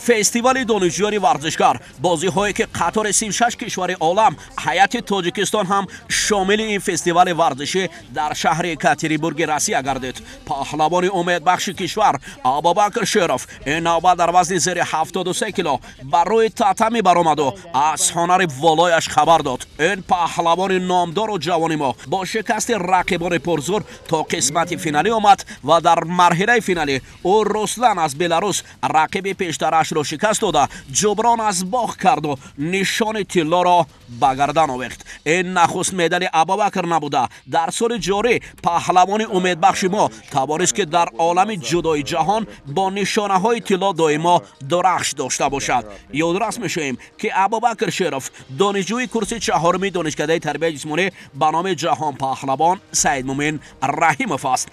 Фестивали донишҷӯёни варзишгар, бозиҳое ки қатори 36 кишвари олам, ҳайати Тоҷикистон ҳам шомили ин фестивали варзишӣ дар шаҳри Екатеринбурги Россия гардид. Паҳлавони умедбахши кишвар Абубакр Шеров ин навбат дар вазни зери 73 кило бар рӯи татами баромаду аз ҳунари волояш хабар дод. Ин паҳлавони номдору ҷавони мо бо шикасти рақибони пурзур то қисмати финалӣ омад ва дар марҳилаи финалӣ ӯ Руслан аз Беларус, рақиби пештарашро шикаст дода, ҷуброн аз бохт карду нишони тиллоро ба гардан овехт. Ин нахуст медали Абубакр набуда. Дар соли ҷорӣ паҳлавони умедбахши мо тавонист, ки дар олами ҷудои ҷаҳон бо нишонаҳои тилло доимо дурахш дошта бошад. Ёдрас мешавем, ки Абубакр Шеров донишҷӯи курси чаҳоруми Донишкадаи тарбияи ҷисмонӣ ба номи ҷаҳонпаҳлавон Саидмумин Раҳимов аст.